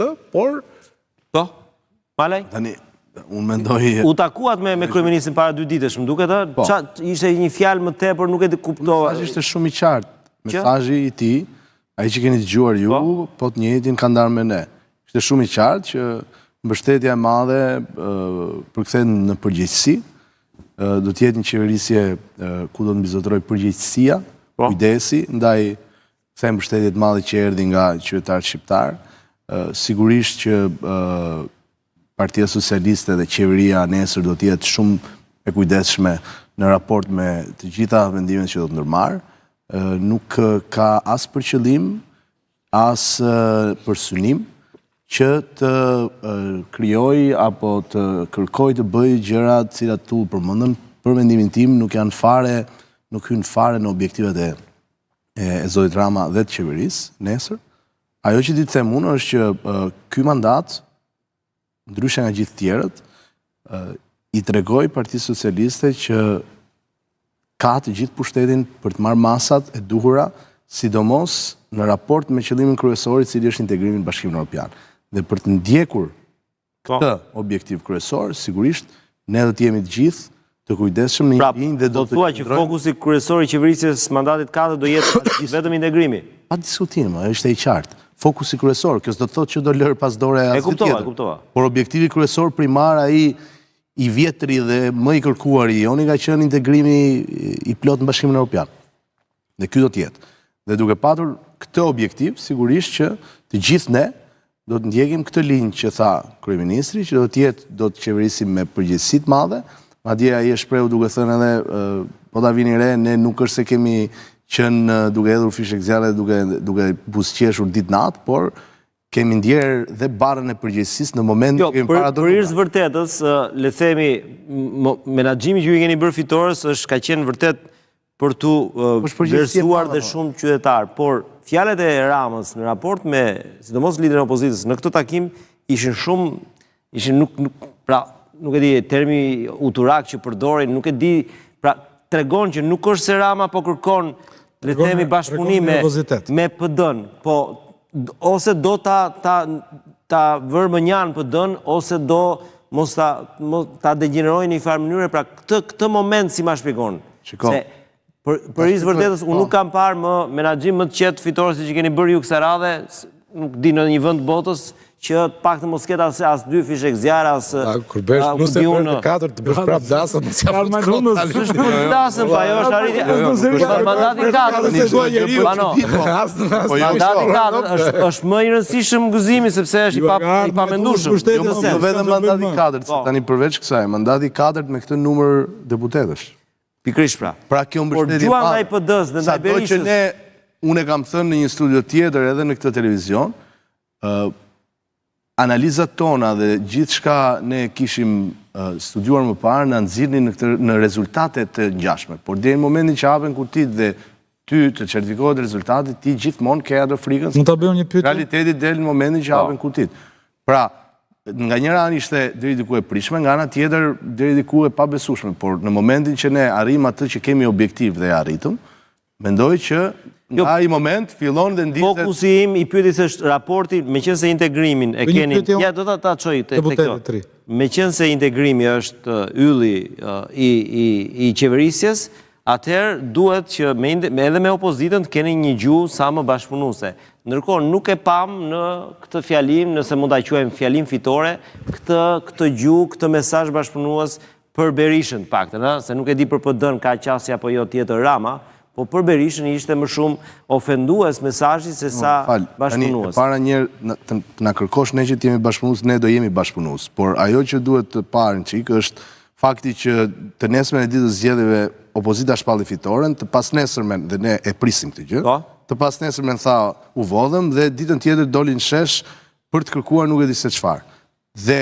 Ë, por Po. Malaj? Tani unë mendoj U takuat me me kryeministrin para dy ditësh, më duket ë? Po. Ça ishte një fjalë më tepër, nuk e di kuptova. Mesazhi ishte shumë i qartë. Mesazhi i tij, ai që keni dëgjuar ju, po, po të njëjtin ka ndarë me ne. Ishte shumë i qartë që mbështetja e madhe përkthehet në përgjegjësi. Do të jetë një qeverisje ku do të mbizotërojë përgjegjësia, po. kujdesi ndaj kësaj mbështetje të madhe që erdhi nga qytetarët shqiptarë. Sigurisht që Partia Socialiste dhe qeveria nesër do të jetë shumë e kujdesshme në raport me të gjitha vendimet që do të ndërmarrë. Nuk ka as për qëllim, as për synim që të krijojë apo të kërkojë të bëjë gjëra të cilat tu përmendën, për mendimin tim nuk janë fare, nuk hyjnë fare në objektivat e e zotit Rama dhe të qeverisë nesër. Ajo që di të them unë është që ky mandat ndryshe nga gjithë tjerët i tregoi Partisë Socialiste që ka të gjithë pushtetin për të marrë masat e duhura, sidomos në raport me qëllimin kryesor i cili është integrimi në Bashkimin Evropian. Dhe për të ndjekur Po. këtë objektiv kryesor, sigurisht ne do të jemi të gjithë të kujdesshëm në pra, një linjë dhe do po të thua që fokusi kryesor i qeverisjes mandatit 4 do jetë vetëm integrimi. Pa diskutim, është e qartë. Fokusi kryesor, kjo s'do të thotë që do lërë pas dore asgjë tjetër. E kuptova, e kuptova. Por objektivi kryesor primar ai i vjetri dhe më i kërkuari i joni ka qenë integrimi i plotë në Bashkimin Evropian. Dhe ky do të jetë. Dhe duke patur këtë objektiv, sigurisht që të gjithë ne do të ndjekim këtë linjë që tha kryeministri, që do të jetë do të qeverisim me përgjegjësi të madhe. Madje ai e shprehu duke thënë edhe po ta vini re, ne nuk është se kemi qenë duke hedhur fishekzjarre duke duke buzëqeshur ditë natë, por kemi ndjerë dhe barrën e përgjegjësisë në momentin jo, që kemi para Për hir të vërtetës, le të themi, menaxhimi që ju i keni bërë fitores është ka qenë vërtet për t'u vlerësuar dhe shumë qytetarë, por fjalët e Ramës në raport me, sidomos liderin e opozitës, në këtë takim ishin shumë, ishin nuk, nuk, pra, nuk e di, termi uturak që përdorin, nuk e di, pra, tregon që nuk është se Rama po kërkon, le të themi bashkëpunim me, me PD-n, po, ose do ta, ta, ta vërë mënjanë PD-n, ose do mos ta, mos ta degjenerojë në një farë mënyre, pra këtë, këtë moment si ma shpjegon. Shiko. Se për për hir të vërtetës unë nuk po. kam parë më menaxhim më të qetë fitores siç keni bërë ju kësaj radhe, nuk di në një vend të botës që të paktën mos ketë as as dy fishekzjarrë as A, kur bësh nëse bën të katërt të bësh prap dasëm mos ja fut kot. S'është për dasëm, pa ajo është arritje. Jo, jo, mandati i katërt. Po jo, mandati i katërt është është më i rëndësishëm gëzimi sepse është i pa i pamendueshëm. Jo, jo vetëm mandati i katërt, po. tani përveç kësaj, mandati i katërt me këtë numër deputetësh. Pikërisht pra. Pra kjo mbështetje Por gjuha ndaj PD-së dhe ndaj Berishës. Sado që ne unë e kam thënë në një studio tjetër edhe në këtë televizion, ë analizat tona dhe gjithçka ne kishim studiuar më parë na nxirrnin në këtë në rezultate të ngjashme. Por deri në momentin që hapen kutitë dhe ty të certifikohet rezultati, ti gjithmonë ke atë frikën. Mund ta bëj një pyetje? Realiteti del në momentin që po. hapen kutitë. Pra, nga njëra anë ishte deri diku e pritshme, nga ana tjetër deri diku e pabesueshme, por në momentin që ne arrijmë atë që kemi objektiv dhe e arritëm, mendoj që jo, nga ai moment fillon dhe ndizet Fokusi im i pyetjes është raporti, meqenëse integrimin e keni, ja do ta ta çoj te kjo. Meqenëse integrimi është ylli i i i qeverisjes, atëherë duhet që me, edhe me opozitën të keni një gjuhë sa më bashkëpunuese. Ndërkohë nuk e pamë në këtë fjalim, nëse mund ta quajmë fjalim fitore, këtë këtë gjuhë, këtë mesazh bashkëpunues për Berishën të paktën, ëh, se nuk e di për PD-n ka qasje apo jo tjetër Rama, po për Berishën ishte më shumë ofendues mesazhi se sa bashkëpunues. Tani, e para njëherë të na kërkosh ne që të jemi bashkëpunues, ne do jemi bashkëpunues, por ajo që duhet të parë një çik është Fakti që të nesërmen e ditës së zgjedhjeve opozita shpalli fitoren, të pasnesërmen dhe ne e prisim këtë gjë. Po. Të pasnesërmen tha u vodhëm dhe ditën tjetër doli në shesh për të kërkuar nuk e di se çfarë. Dhe